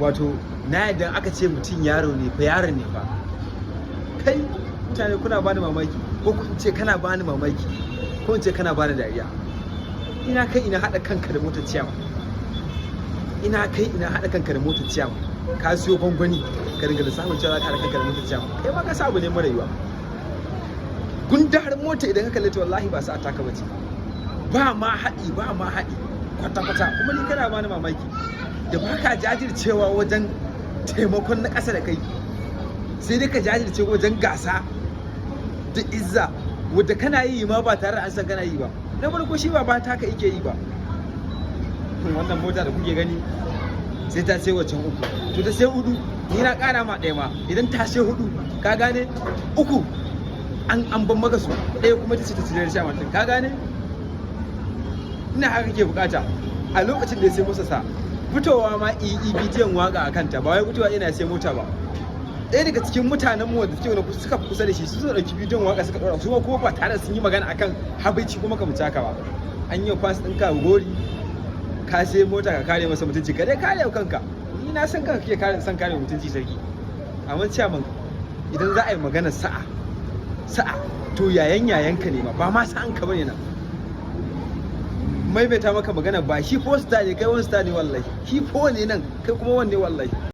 Wato na yadda aka ce mutum yaro ne fa, yaro ne fa. Kai mutane, kuna bani mamaki, ko in ce kana bani mamaki, ko in ce kana bani dariya. Ina kai ina haɗa kanka da motar ciyaman? Ina kai ina haɗa kanka da motar ciyaman? Ka siyo gwangwani, ka dinga lissafin cewa za ka haɗa kanka da motar ciyaman. Kai ma ka sa abu ne mara yiwa. Gundarin mota, idan ka kalle ta, wallahi ba sa taka bace ba ma, haɗi ba ma haɗi kwata-kwata. Kuma ni kana bani mamaki da baka jajircewa wajen taimakon na ƙasa da kai, sai dai ka jajirce wajen gasa da izza wadda kana yi ma ba tare da an san kana yi ba. Na farko, shi ba taka yake yi ba. Wannan mota da kuke gani, sai ta sai wancan uku, to ta sai hudu, ni na ƙara ma ɗaya ma. Idan ta sai hudu, ka gane, uku an ban maka su, ɗaya kuma ta ce ta cire sha matan, ka gane? Ina haka kake bukata. A lokacin da ya sai masa sa fitowa ma i bidiyon waka a kanta, ba wai fitowa ina sai mota ba. Ɗaya daga cikin mutanen mu wanda suke wani suka fi kusa da shi, su suka ɗauki bidiyon waka suka ɗora su ma, kuma ba tare da sun yi magana akan habaici kuma kamar haka ba. An yi fans ɗinka gori, ka sai mota ka kare masa mutunci, ka dai kare kanka. Ni na san kanka kake kare, san kare mutunci sarki. Amma ciyaman, idan za a yi magana sa'a sa'a, to yayan yayanka ne ma, ba ma sa'an ka bane. Nan maimaita maka magana ba, shi four star ne, kai one star ne. Wallahi shi four ne nan, kai kuma wanne wallahi.